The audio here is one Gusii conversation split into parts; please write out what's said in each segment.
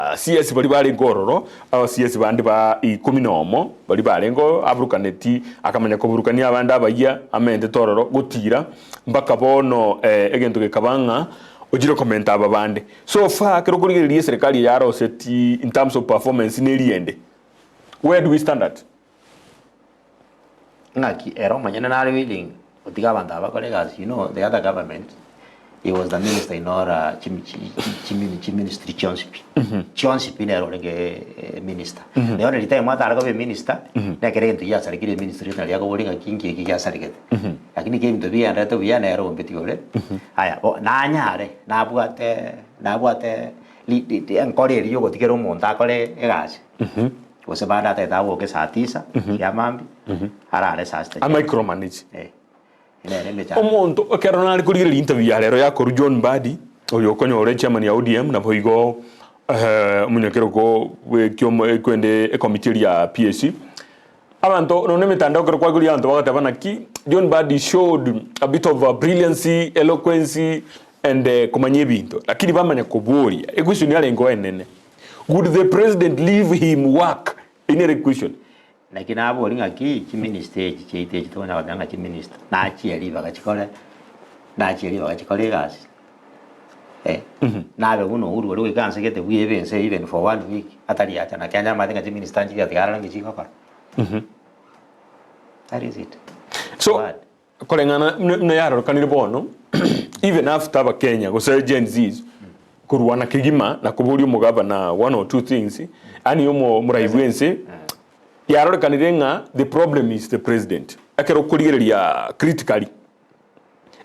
Aba CS baria barenge ororo, aba CS bande ba ikomi na omo baria barenge oo, aburukaneti akamanya koburukania abande abayia amentete ororo gotira mpaka bono egento gekaba ng'a ochire komenta aba bande. So far ekero okorigereria eserekari eye yaroseti in terms of performance neriende, where do we stand at? Ng'aki ere omonyene nare willing gotiga abanto aba bakore egasi, you know the other government he was the minister in all chi- chi- chi- chiministry chionsi pi, chionsi pi nere orenge minister. Naye onye ritime atare koba eminister, nekero egento giasarekire eministry nari akoboria ng'aki inki eki giasaregete. Lakini ekero ebinto bigendererete buya nere ombeti ore, aya bo nanyare nabwate nabwate ri- ri enkoro eria ya ogotigera omonto akore egasi. Gose bande atagete aboke saa tisa chia mambia, arare saa sita chia Amicromanage. Eh, nere emechando. Omonto ekero nare korigereria interview ya rero yakorwa John Mbadi, oyo okonyora echairman ya ODM naboigo omonyakerogo bw'ekiomo ekwende ecommittee eria ya PAC. Abanto nonya emetandao ekero kwaigure abanto bagoteba naki John Mbadi showed a bit of brilliancy, eloquence and komanya ebinto lakini bamanya koboria equestion yarenge enene. Would the president leave him work? Eyio nere equestion. Naki nabori ng'aki chiminister echi chiaito echi tokonya goteba ng'a chiminister nachie ribaga chikore nachie ribaga chikore egasi eh, nabe buna Uhuru oria goika anse gete bwebe ense even for one week atari acha naki onye amanyete ng'a chiminister nchiria tiga arore nki chigokora. That is it. So Word. koreng'ana buna buna yarorekanire bono even after abakenya gose Gen Zs korwana kegima na koboria omogavana one or two things yaani omo omorai bwense yarorekanire ng'a the problem is the president ekero okorigereria critically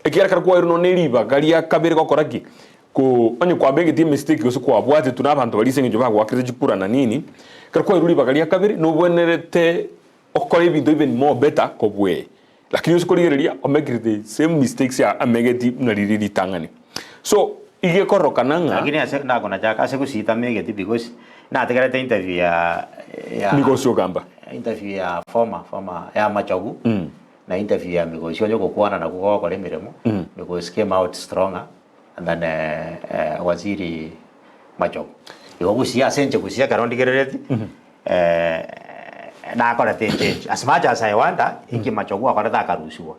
ekiagera ekero kwairwe nonye ne ribaga ria kabere gokora ki? Ko onye kwabegeti emistake gose kwabwatetwe na abanto baria ase eng'encho bagoakerete chikura na nini, ekero kwairwe ribaga ria kabere nobwenerete okore ebinto even more better kobua eye. Lakini ase korigereria omekire the same mistakes a amegeti buna riria ritang'ani. So iga ekororokana ng'a Lakini ase nakonachaka ase gusii tamegeti because nategerete interview ya ya Migosi ogamba. interview ya former former ya Machogu na interview ya Migosi onye gokwana nakwo gogokora emeremo Migosi came out stronger than waziri Machogu. Igo gusii ase inche gusii ekero ndigerereti nakorete echange as much as I wonder inki Machogu akorete akarusiwa,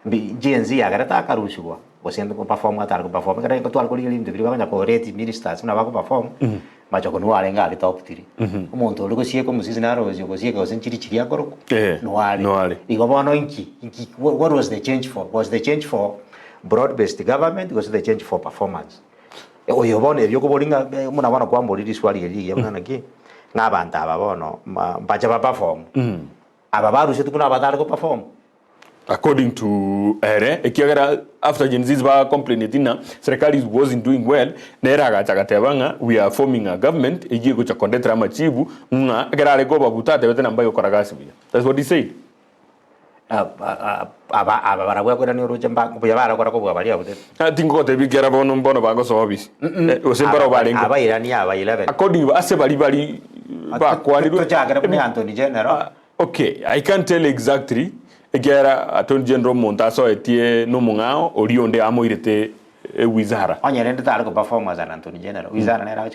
mbi Gen Z yagerete akarusiwa gose ko perform atare ko perform ekero tware korigereria ebinto biria bakonya ko rate ministers buna bako perform, Machogu nigo arenge aria top three. Omonto oria gosieka omosisi naro gose gosieka gose nchiri chiria akorokwa, nigo are. Nigo are. Igo bono inki, inki what was the change for? Was the change for broad based government gose the change for performance? Oyo bono erio okoboria ng'a buna bono kwamboria riswali eri rigiya buna naki, ng'a abanto aba bono mba mbache ba perform, aba barusetwe buna abatare go perform. According to ere, ekiagera after Gen Zs ba complaineti ng'a serikali wasn't doing well, nere agacha agateba ng'a we are forming a government eyio egocha kondetera amachibu ng'a ekero are kobabuta atebete na mbaye gokora gasi buya. That's what he said. Aba aba barabwo akoirania oroche mba mbuya barakora kobua baria abwo Ah, Tingogotebia ekiagera bono mbono bagosoa obisi Eh, gose mbarabwo barenge Abairani aba 11 according ase bari bari bakwanirwe Tochakere buna Attorney General. Ah, okay I can't tell exactly ekiagera Attorney General omonto asoetie nomong'ao oria onde amoirete ewizara Onye rende tare ko perform as an Attorney General, wizara nere agochi.